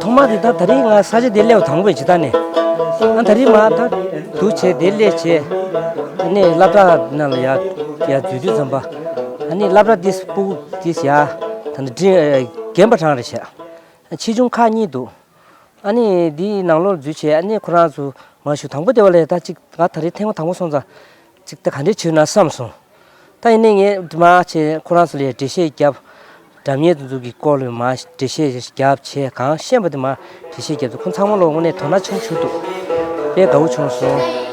ཐོག་མ་དེ་ད་ད་རིང་ང་ས་ཆ་དེ་སླེབས་དང་པོ་ཡིན། ཇི་ལྟར་ནས་ང་ད་རིང་མ་ད་འདུག་བྱས་དེ་སླེབས་བྱས། ཨ་ནི་སློབ་གྲྭ་ནང་ལ་ཡར་ཡར་འཛུལ་དུས་ཙམ་པ། ཨ་ནི་སློབ་གྲྭ་དེ་སྤུ་གུ་དེ་ཡར་ ད་ནི་འདི་རྒན་པ་གྲངས་རེད་བྱས། ཆེ་ཆུང་ཁག་གཉིས་འདུག་ཨ་ནི་འདིའི་ནང་ལོགས་འཛུལ་བྱས། ཨ་ནི་ཁོ་རང་ཚོ་མ་ཞུ་དང་པོ་དེ་བ་ལས་ད་ཅིག་ང་ད་རེས་ཐེངས་མ་དང་པོ་སོང་ཙང་ཅིག་ད་ག་འདྲས་བྱེད་ན་བསམ་སོང་། ད་ཡིན་ནའི་ངས་མ་བྱས་ཁོ་རང་ཚོ་ལ་འགྲེལ་བཤད་བརྒྱབ། སྒྲ་སྙན་དེ་ཚོ་གི་སྐོར་ལ་མ་འགྲེལ་བཤད་བརྒྱབ་བྱས། གང་ཤེས་པ་དེ་མ་འགྲེལ་བཤད་བརྒྱབ་ཚེ་ཁོང་ཚང་མ་ལོ་དངོས་གནས་དོ་སྣང་ཆེན་པོ་བྱུང་འདུག་དཔེ་དགའ་བོ་བྱུང་སོང་།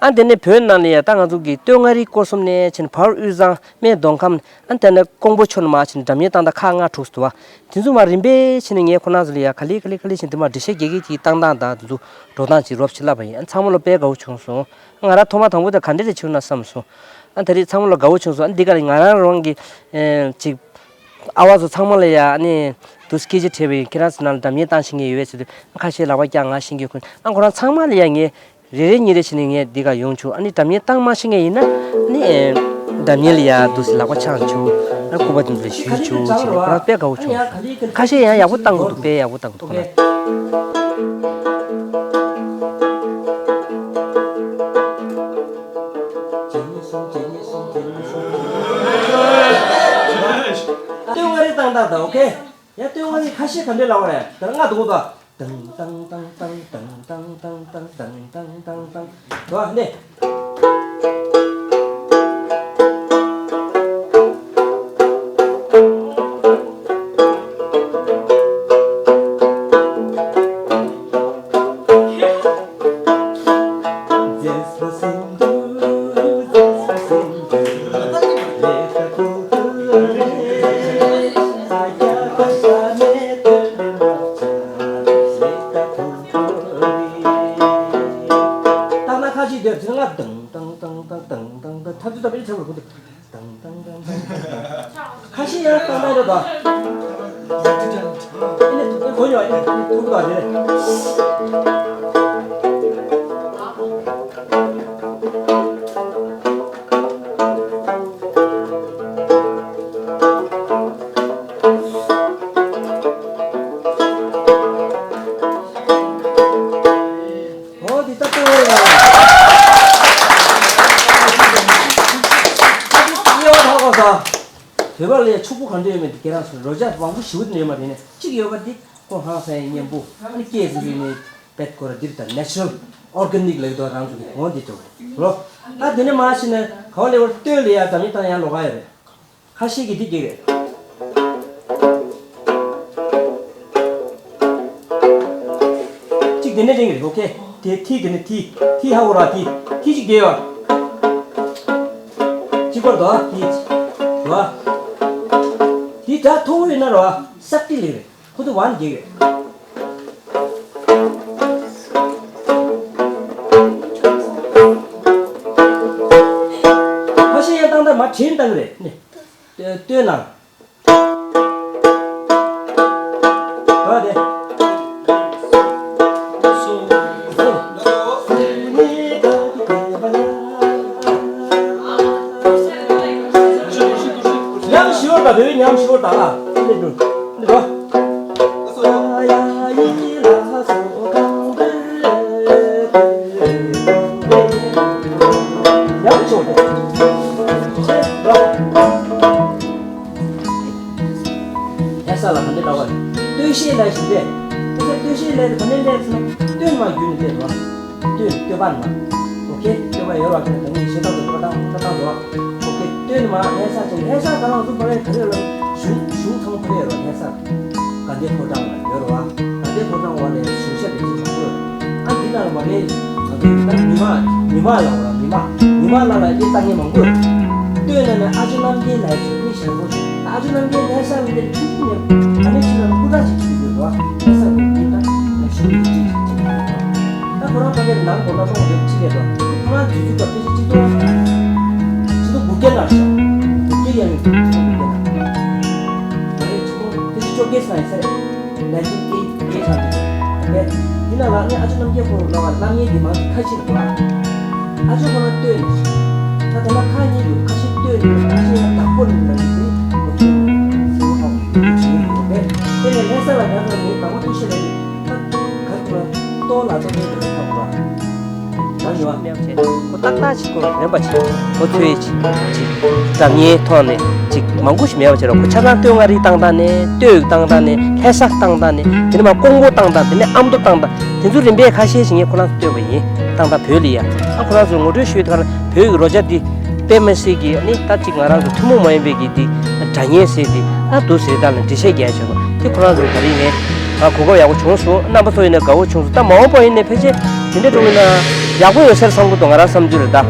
ཨ་དེ་ནས་བོད་ནང་ལ་ཡ་ད་ང་ཚོ་གི་སྟོད་མངའ་རིས་སྐོར་གསུམ་ནས་ཕྱིན་བར་དབུས་གཙང་སྨད་མདོ་ཁམས། ཨ་དེ་ནས་ཀོང་པོ་ཕྱོགས་ནས་མར་ཕྱིན་འདྲ་མཉམ་བཏང་སྟངས་ཁག་ལྔ་དྲུག་འདུག་བ། དེ་ཚོ་མར་རིམ་པས་ཕྱིན་ནས་ངས་ཁོ་རང་ཚོ་ལ་ཡ་ག་ལེ་ག་ལེ་ག་ལེ་ཕྱིན་དེ་མར་འགྲེལ་བཤད་རྒྱག་གི་དེའི་བཏང་སྟངས་དང་དེ་ཚོ་འགྲོ་སྟངས་ཅིག་རོབ་ཅིག་བསླབས་པ་ཡིན། ཨ་ཚང་མ་ལ་དཔེ་དགའ་བོ་བྱུང་སོང་། ང་རང་ཐོག་མ་དང་པོ་དེ་ག་འདྲ་རེ་བྱུང་ན་བསམ་སོང་། ཨ་ད་རེས་ཚང་མ་ལ་དགའ་བོ་བྱུང་སོང་། ཨ་འདི་ག་ལ་ང་རང་རང་གི་ཨེ་ཅིག་ཨ་བ་ཚོ་ཚང་མ་ལ་ཡ་ཨ་ནི་དུ་སྐད་ཆ་དྲིས་པ་ཡིན། ཁྱེད་རང་ཚོ་ནང་ལ་འདྲ་མཉམ་བཏང་ཤེས་མཁན་ཡོད་པས་ཟེར་དུས། ཨ་ཁ་ཤས་ལག་པ་བཀྱག་ང་ཤེས་མཁན་ཁོ། ཨ་ཁོ་རང་ཚང་མ་ལ་ཡ་ངས་རེ་རེ་གཉིས་རེ་བྱས་ནས་ངས་འདི་ག་ཡོང་བྱུང་། ཨ་ནི་འདྲ་མཉམ་བཏང་མ་ཤེས་མཁན་ཡིན་ན་ཨ་ནི་ཨེ་འདྲ་མཉམ་ལ་ཡ་འདུག་སེ་ལག་པ་འཆང་བྱུང་། ཨ་སྐུད་པ་དེ་ཚོ་ལ་གཞུས་བྱུང་ཟེར་ནས་ཁོ་རང་དཔེ་དགའ་བོ་བྱུང་། ཁ་ཤས་ཡང་ཡག་པོ་བཏང་གི་འདུག་དཔེ་ཡག་པོ་བཏང་གི་འདུག་ཁོ་རང་། སྟོད་མངའ་རིས་བཏང་སྟངས་དང་། ཨོ་ཁེ། ཡ་སྟོད་མངའ་རིས་ཁ་ཤས་ག་འདྲས་ལབ་པ་རེད། ད་ལྔ་འདུག་གོ། ད་ཏང་ཏང་ཏང་ཏང་ཏང་ཏང་ཏང་ཏང་ཏང་ཏང་ཏང་ཏང་ཏང་། འགྲོ་ཨ་ནི། ཏག་ན་ཁ་ཅིག་དེར་ཚེ་ང་ཏང་ཏང་ཏང་ཏང་ཏང་ཏང་ཏང་ཏང་ཐབས་ཚུལ་ད་པེ་ཆག་པར་གོ་ཏང་ཏང་ཏང་ཏང་། ཁ་ཤས་ཡང་ཏང་ཏང་རེད་ད། ཨེ་ནས་ཐུག་གོ་ཡོད་ཨེ་ཐུག་གོ་དེ་རེད། ཨོ་དེ་ལྟ་སྟེ། ཨོ་ཡ། ཨ་དེ་དབྱེ་བ་ཕར་གོ་ས། བོད་པ་ལ་ཡ་ཕྱུག་པོ་ག་འདྲ་ཡོད་མེད་དེ་ཁྱེད་རང་ཚོ་རོ་ཇ་མང་པོ་ཞེ་པོ་ཅིག་ཡོད་མ་རེད། ནས་གཅིག་ཡོད་པ་འདི་ཁོ་ཧང་སང་ཡ་མཉེན་པོ། ཨ་ནི་སྐྱེས་ཟིན་པའི་ནས་བེད་ཁོ་ར་འདིར་ད་ནེ་ཅུ་རལ་ཨོར་ག་ནིག་ལབ་ཀྱི་འདུག་རང་ཚོ་གི་འོ་འདི་འདྲ་བོ་རེད། ད་དེ་ནས་མར་ཕྱིན་ནས་ག་བ་ལེ་བར་སྟོད་ལ་ཡ་འདྲ་མཉམ་བཏང་ཡ་ལོགས་ཀ་ཡོད་རེད། ཁ་ཤས་ཀྱིས་འདི་རྒྱག་རེད། གཅིག་དེ་ནས་རྒྱག་རེད། ཨོ་ཁེ། དེ་ཐི་དེ་ནས་ཐི། ཐི་ཧ་གོ་ར་ཐི། ཐི་གཅིག་རྒྱག་ཡོད། གཅིག་པར་དོ་ཐི་གཅིག་ར། དེ་སྒྲ་མཐོ་བོ་ཡོད་ན་ར་སག་ཏི་ལེ་རེད། ཁོ་ཚོ་ཝན་རྒྱག་རེད། ཁ་ཤས་ཡང་བཏང་ད་མ་དྲན་བཏང་རེད་ནི། ལྟོས་ན། ག་དེ། ཉམས་ཞིབ་པ་དང་བོད་ཉམས་ཞིབ་པ་དང་ཨ་ནི་འགྲོ་ནི་འགྲོ། ཡག་པོ་བྱུང་། ལྷ་ས་ལ་ག་འདྲ་འདྲ་བ་རེད། སྟོད་གཞས་ལབ་ཞིག་རེད། ཁྱེད་ཚོ་སྟོད་གཞས་ལབ་དེ་ག་ནས་སླེབས་སོང་ན། སྟོད་ནས་མར་བརྒྱུད་ནས་སླེབས་འདུག་བ། སྟོད། སྟོད་པ་ནས་མར། ཨོ་ཁེ། སྟོད་པ་ཡོད་རེད་བ། ཁྱེད་ཚོ་ངས་བཤད་སྟངས་དེ་ཁོ་ཐག་ཁོ་ཐག་འདུག་བ། ཨོ་ཁེ། སྟོད་ནས་མར་ལྷ་ས་ཕྱིན། ལྷ་ས་ག་རང་སུ་ཕ་རེད། ག་རེ་ལ་གཞུང་གཞུང་ཚང་མ་ཕ་རེད་རོ། ལྷ་ས་དགའ་ལྡན་ཕོ་བྲང་ལ་ཡོད་རེད་བ། དགའ་ལྡན་ཕོ་བྲང་འོག་ནས་གཞུང་ཞབས་དེ་ཅིག་མང་པོ་ཡོད་རེད། ཨ་འདི་ནང་ལ་མ་གི་ང་ཚོའི་ད་མི་མང་མི་མང་ལ་འོ་ར་མི་མང་མི་མང་ནང་ལ་ཨེ་ལྟ་མཁན་མང་པོ་ཡོད་རེད། སྟོད་ནས་ནས་ཨ་ཅོ་རྣམ་རྒྱལ་ལ་ཡི་ཚོ་ཨེ་ཞལ་སྔོན་ཞིག་ཨ་ཅོ་རྣམ་རྒྱལ་ལྷ་ས་ལ་ནས་ཁྲིད་ནས་ད་ནས་ཕྱི་ལ་སྐུ་དྲག་ཅིག་ཁྲིད་དགོས་རེད་བ། ལྷ་ས་ལ་ནས་ད་ཞུ་ཡི་ཅིག་ཅིག་ད་ཁོ་རང་ཕ་གིར་ནང་སྒོ་ན་མང་པོ་ཁྲིད་རེད་བ། ཁོ་རང་དུས་ཚོད་སྐབས་དེ་ཅིག་ཅིག་ཏུ་ཅིག་ཏུ་སྒུག་རྒྱ་ནར་ཤག་སྒུག་རྒྱ་ཡང་ཡོད་ཅིག་ཏུ་སྒུག་རྒྱ་ནར། ད་རེས་ཅིག་ཏུ་དེ་ཅིག་ཅོ་གེ་སང་ཡིན་ས་རེད། ནན་ཅིག་སྐད་སྐད་ཆ་འདི་རེད། འདི་ལ་ལ་ནི་ཨ་ཅོ་རྣམ་རྒྱལ་ཁོ་ལ་བ་ལ་ངའི་འདི་མང་ཅིག་ཁ་ཕྱིར་འགྲོ་ཨ། ཨ་ཅོ་ཁོ་ལ་ལྟོས་ནས། ད་དེ་ལ་ཁ་གཉིས་འདུག་ཁ་ཤས་ལྟོས་ནས་ཁ་ཤས་ཡང་བདག་པོ་ནས་ལ་ཡིན་ཏེ་ཁོ་ཚོས་སེ་བོ་ཧོ་ཞིག་ཡོད་པས། དེ་ནས་ལྷ་ས་ལ་ཡར་ལ་ངའི་བདག་པོ་ཐུགས་ཤེས་ལས་ནི་ད་ག་ཐུག་ལ་ལྟོ་ལ་ལྟོ་མེད་པའི་ཁ་བ། ད་ཉོ་བ། ཁོ་ཏག་ཏག་ཅིག་ཁོ་རན་པ་ཅིག་ཁོ་ཚོའི་ཅིག་ཅིག་སྒྲ་སྙན་ཐོག་ནས་ཅིག་མང་པོ་ཞིག་མེད་པ་བྱས་རོགས། ཁོ་ཆ་ཚང་སྟོད་མངའ་རིས་བཏང་སྟངས་ནས་སྟོད་བཏང་སྟངས་ནས་ལྷ་ས་བཏང་སྟངས་ནས་དེ་ནས་མར་ཀོང་པོ་བཏང་སྟངས་དེ་ནས་ཨ་མདོ་བཏང་སྟངས་དེ་ཚོ་རིམ་པས་ཁ་ཤས་ཤིག་ངས་ཁོ་རང་ཚོ་སྟོན་པ་ཡིན། བཏང་སྟངས་བོད་ལ་ཡ། ཨ་ཁོ་རང་ཚོ་ངོ་སྤྲོད་ཞུས་དུས་བོད་ཀྱི་རོལ་ཆ་འདི་དཔེ་མི་སྲིད་ཀྱི་ནི་ད་ཅིག་ང་རང་ཚོ་ཐུན་མོང་མ་ཡིན་པའི་གི་འདི་སྒྲ་སྙན་ཟེར་འདི་ཨ་འདུག་ཟེར་ད་ལ་འགྲེལ་བཤད་རྒྱག་ཆོག་པ་དེ་ཁོ་རང་ཚོ་ད་རིང་ནས་ང་གོ་སྐབས་ཡག་པོ་བྱུང་སོང་། རྣམ་པ་ཚོ་ཡིན་ན་དགའ་བོ་བྱུང་སོང་། ད་མ་འོངས་པ་ཡིན་ནའི་ཕལ་ཆེར་དེ་འདྲ་འགྲོ་གི་ན་ཡག་པོ་ཡོད་ཟེར་བསམ་གི་འདུག་ང་རང་བསམ་ཚུལ་རེད་ད།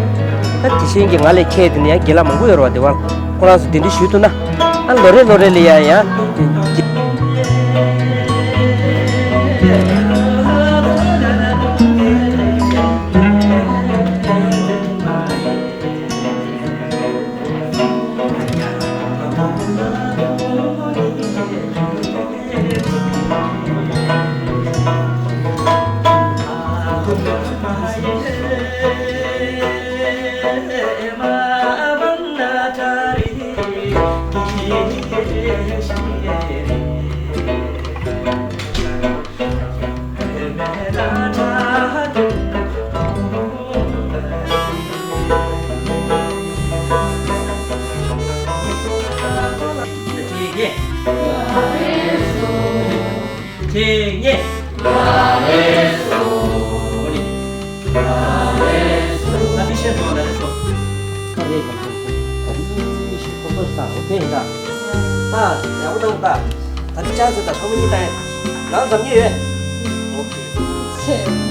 ད་དེ་བཞིན་གྱི་ང་ལས་ཁྱད་དེ་ནས་ཡང་རྒན་ལགས་མང་པོ་ཡོད་རེད་བ། དེ་བ་ཁོ་རང་ཚོ་གདན་འདྲེན་ཞུས་ཐུབ་ན། ཨ་ལོ་རེ་ལོ་རེ་ལ་ཡང་ཡང་། ཁྱེད་ཉེ། ཨ་ནི་ཤེས་སོང་ན་རེད་སོ། ཨ་རེད་ག་ཚོད་ད་རིང་ཤེས་ཁོ་ཚོ་ས་འོ་ཕན་ཡིན་ད། ད་ཡག་པོ་བཏང་ད། ད་ནི་ཅང་ཟེར་ད་ཕ་མ་གཉིས་ད་ཡིན། ནང་འཛམ་གྱི་ཡོད། ཨོ་ཁེ།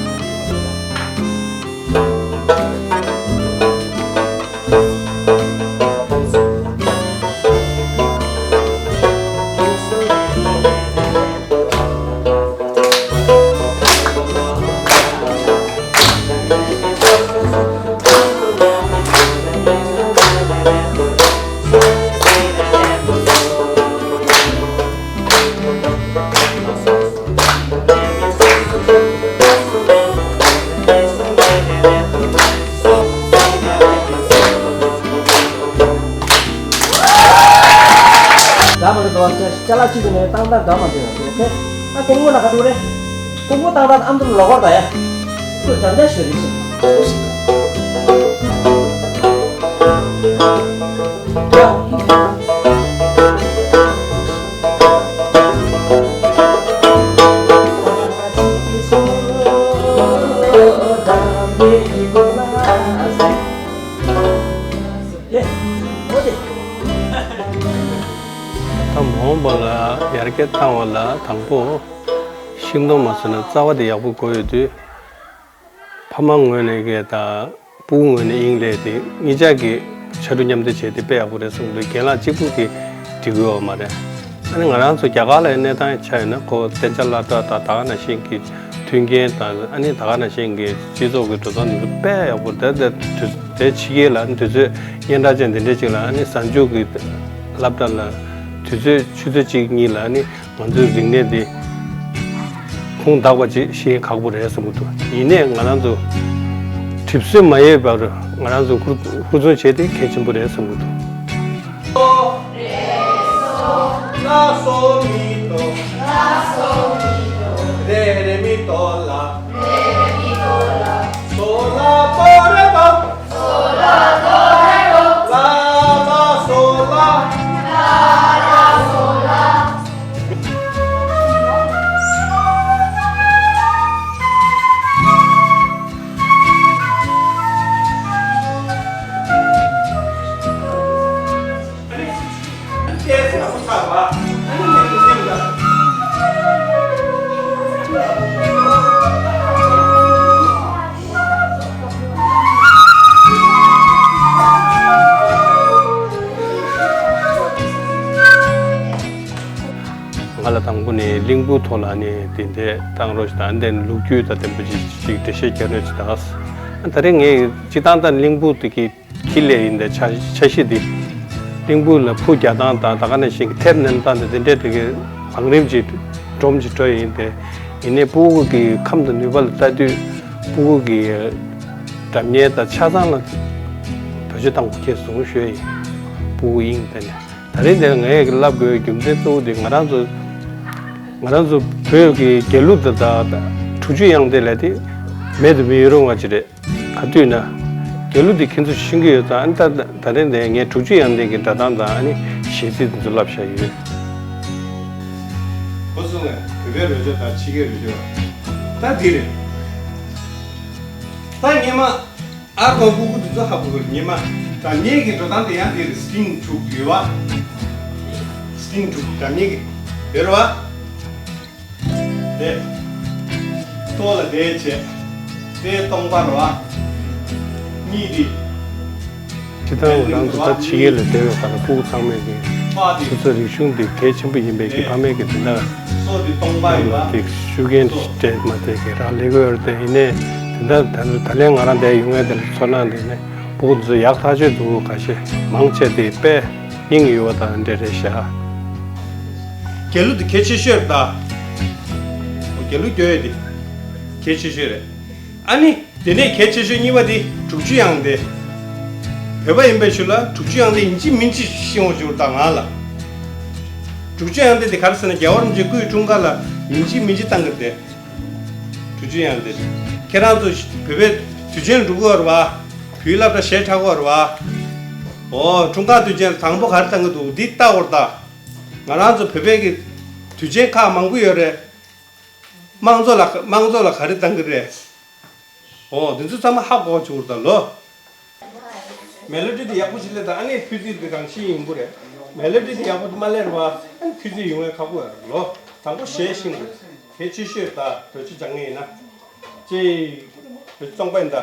འདྲ་མ་འདྲ་འདུག་བ། ཅ་ལག་གཅིག་གི་ནས་བཏང་སྟངས་འདྲ་མ་འདྲ་ཡོད་རེད། ཨ་ཀོང་པོ་ལ་ག་འདུག་རེད། ཀོང་པོ་བཏང་སྟངས་ཨ་མདོ་ལ་ལོག་པར་ད་ཡ། ཁོས་འདྲ་འདྲ་ཞུ་རེད་ཤག་ད་མ་འོངས་པ་ལ་ཡར་རྒྱས་བཏང་བ་ལ་དང་པོ་ཤིང་སྡོང་མ་བཟོས་ན་རྩ་བ་དེ་ཡག་པོ་དགོས་ཡོད་དུས། ཕ་མ་ངོས་ནས་ཀྱི་དང་སྤུ་གུ་ངོས་ནས་དབྱིངས་ལས་དེ་གཉིས་ཆ་གི་ཕྱར་གྲུ་མཉམ་འདེགས་བྱས་ཏེ་དཔེ་ཡག་པོ་རེད་བསམ་གི་འདུག་རྒན་ལགས་གཅིག་པུ་གིས་འགྲིག་གི་ཡོད་མ་རེད། ཨ་ནི་ང་རང་ཚོ་རྒྱ་གར་ལ་གནས་སྟངས་ཆ་ཡིན་ན་ཁོ་གཏན་འཇགས་སློབ་གྲྭ་དང་ད་ག་ནང་བཞིན་གྱི་མཐུན་རྐྱེན་དང་ཨ་ནི་ད་ག་ནང་བཞིན་གྱི་སྤྱི་ཚོགས་ཀྱི་འགྲོ་སྟངས་དེ་ཚོ་དཔེ་ཡག་པོ་རེད། དེ་དེ་དེ་ཕྱི་རྒྱལ་ལ་ཨ་ནི་དུས་ཚོད་སྙན་གྲགས་ཅན་དེ་འདྲས་ཅིག་ལ་ཨ་ནི་གཟའ་མཇུག་གི་སློབ་གྲྭ་ལ་དུས་ཚོད་ཆུ་ཚོད་གཅིག་གཉིས་ལ་ཨ་ནི། ང་ཚོའི་རིག་གནས་འདི་ཁུངས་དག་པ་ཅིག་ཤེས་ཁག་པོ་རེད་བསམ་གྱི་འདུག་ཡིན་ནའི་ང་རང་ཚོ་གྲིབ་སོས་མ་ཡལ་བར་ང་རང་ཚོ་ཧུར་ཧུར་བརྩོན་བྱས་ཏེ་གལ་ཆེན་པོ་རེད་བསམ་གྱི་འདུག་ལ་དང་པོ་ནས་གླིང་བུ་ཐོག་ལ་ནི་དེ་འདྲས་བཏང་རོགས་ཞེས་དང་། ཨ་ནི་ལོ་རྒྱུས་དང་ལྡན་པ་ཅིག་ཅིག་འགྲེལ་བཤད་རྒྱག་རོགས་ཞེས་དང་། ཨ་ད་རེས་ངས་སྤྱིར་བཏང་ད་གླིང་བུ་དེ་གི་ཁྱི་ལས་ཡིན་ཏེ། ཆ་ཆ་ཤས་དེ་གླིང་བུ་ལ་ཕུ་རྒྱག་སྟངས་དང་། ད་ག་ནང་བཞིན་གྱི་ཐེར་འདོན་སྟངས་དེ་དེ་འདྲས་དེ་གི་བང་རིམ་ཅིག་སྒྲོམ་ཅིག་འགྲོ་ཡིན་ཏེ། ཡིན་ནའི་ཕྲུ་གུ་གི་ཁམས་དང་ནུས་པ་ལ་ལྟ་དུས། ཕྲུ་གུ་གི་སྒྲ་སྙན་དང་ཆ་ཚང་ལ་བེད་སྤྱོད་བཏང་དགོས་ཁེལ་སོང་ཞུ་ཡ་ཡིན། ཕྲུ་གུ་དབྱིངས་དེ་ནས། ད་རེས་འདིར་ངས་ལབ་དགོས་རྒྱུ་མཚན་གཙོ་བོ་དེ། ང་རང་ཚོ་ང་རང་ཚོ་བོད་ཀྱི་རྒྱལ་གླུ་དེ་དང་དྲུག་ཅུ་དབྱངས་སྡེ་ལབ་དེ་མེད་དུ་མི་ཡོང་བ་ཅིག་རེད། ག་དུས་ན་རྒྱལ་གླུ་དེ་ཁྱེད་ཚོ་ཤེས་ཀྱི་ཡོད་ཙང་། ཨ་ནི་ད་ད་རེས་འདིར་ངས་དྲུག་ཅུ་དབྱངས་སྡེ་གི་སྒྲ་གདངས་དང་། ཨ་ནི་གཞས་ཚིག་དེ་ཚོ་ལབ་བཞག་ཡོད། གོ་སོང་ངས། བོད་པའི་རོལ་ཆ་དང་ཕྱི་རྒྱལ་རོལ་ཆ་ད་འདི་རེད། ད་སྔོན་མ། ཨར་ཁོང་ཕྲུ་གུ་འདི་ཚོ་ཧ་གོ་གི་རེད། ཉི་མ་སྒྲ་སྙན་གྱི་འགྲོ་སྟངས་དེ་ཡང་དེ་རེད། སི་ཊིང་དྲུག་ཡོད་བ། སི་ཊིང་དྲུག་སྒྲ་སྙན་གྱི་ཡོད་རེད་བ། དེ་ལྟོ་ལ་དེ་བྱས། དེ་སྟོང་པ་རེད་བ། གཉིས་དེ། སྤྱིར་བཏང་ང་རང་ཚོ་ད་ཕྱི་རྒྱལ་ལ་བསྡད་པའི་སྐབས་ལ་ཕྲུ་གུ་ཚང་མས་ཀྱི་སོ་སོའི་རིག་གཞུང་འདི་གལ་ཆེན་པོ་ཡིན་པའི་གི་ཕ་མས་ཀྱི་དེ་འདྲ་སོ་དེ་སྟོང་པ་ཡིན་པ་དེ་ཤུགས་རྐྱེན་སྤྲད་མ་དེ་གི་རག་ལས་ཀྱི་ཡོད་རེད་དེ། ཡིན་ནའི་དེ་འདྲ་ད་ད་ལན་ང་རང་འདིར་ཡོང་ཡ་དེ་ལ་ཚོར་སྣང་འདི་ནི་ཕྲུ་གུ་ཚོ་ཡག་ཐག་ཆོད་འདུག་ཁ་ཤས་མང་ཆེ་དེ་དཔེ་སྙིང་ཡོད་པ་དང་འདྲ་རེད་ཤག་རྒྱལ་གླུ་དེ་གལ་ཆེ་ཤོས་རེད་ད། རྒྱལ་གླུ་སྐྱོར་ཡ་དེ་གལ་ཆེ་ཤོས་རེད། ཨ་ནི། དེ་ནས་གལ་ཆེ་ཤོས་གཉིས་པ་དེ་དྲུག་ཅུ་དབྱངས་སྡེ། བོད་པ་ཡིན་པའི་ཆོས་ལ་དྲུག་ཅུ་དབྱངས་སྡེ་ཡིན་གཅིག་མིན་གཅིག་ཤེས་འོང་ཞུ་དང་ང་ལ། དྲུག་ཅུ་དབྱངས་སྡེ་དེ་ག་རེ་ཟེར་ན། རྒྱལ་བ་རིན་པོ་ཆེའི་སྐུའི་འཁྲུངས་སྐར་ལ་ཡིན་གཅིག་མིན་གཅིག་བཏང་གི་རེད། དྲུག་ཅུ་དབྱངས་སྡེ་དེ། ཁྱེད་རང་ཚོ་བོད་པའི་དུས་ཆེན་འགྲོ་གི་ཡོད་རེད་བ། བོད་སློབ་གྲྭ་ཞལ་གྲགས་ཀྱི་ཡོད་རེད་བ། འོ། འཁྲུངས་སྐར་དུས་ཆེན་དང་པོ་ག་རེ་བཏང་གི་འདུག་འདི་ལྟ་འོར་ད། ང་རང་ཚོ་བོད་པའི་གི་དུས་ཆེན་ཁག་མང་པོ་ཡོད་རེད། དམངས་གཙོ་ལ་དམངས་གཙོ་ལ་ག་རེ་བཏང་གི་རེད། འོ། འདི་ཚོ་ཚང་མ་ཧ་གོ་བཅུག་ད་ལོ། མེ་ལོ་ཌི་དེ་ཡག་པོ་ཞིག་སླེབས་དང་། ཨ་ནི་ཕུད་རྩིས་དེ་གང་ཤེས་ཡིན་པོ་རེད། མེ་ལོ་ཌི་དེ་ཡག་པོ་དེ་མ་སླེབས་པ། ཨ་ནི་ཕུད་རྩིས་ཡོང་བའི་ཁག་པོ་ཡོད་རེད་ལོ། དང་པོ་གཞས་ཤེས་དགོས། གལ་ཆེ་ཤོས་ད་བེད་སྤྱོད་སྦྱང་ངེས་ཡིན་ན། ཅེས་བེད་སྤྱོད་གཙང་པ་ཡིན་ད།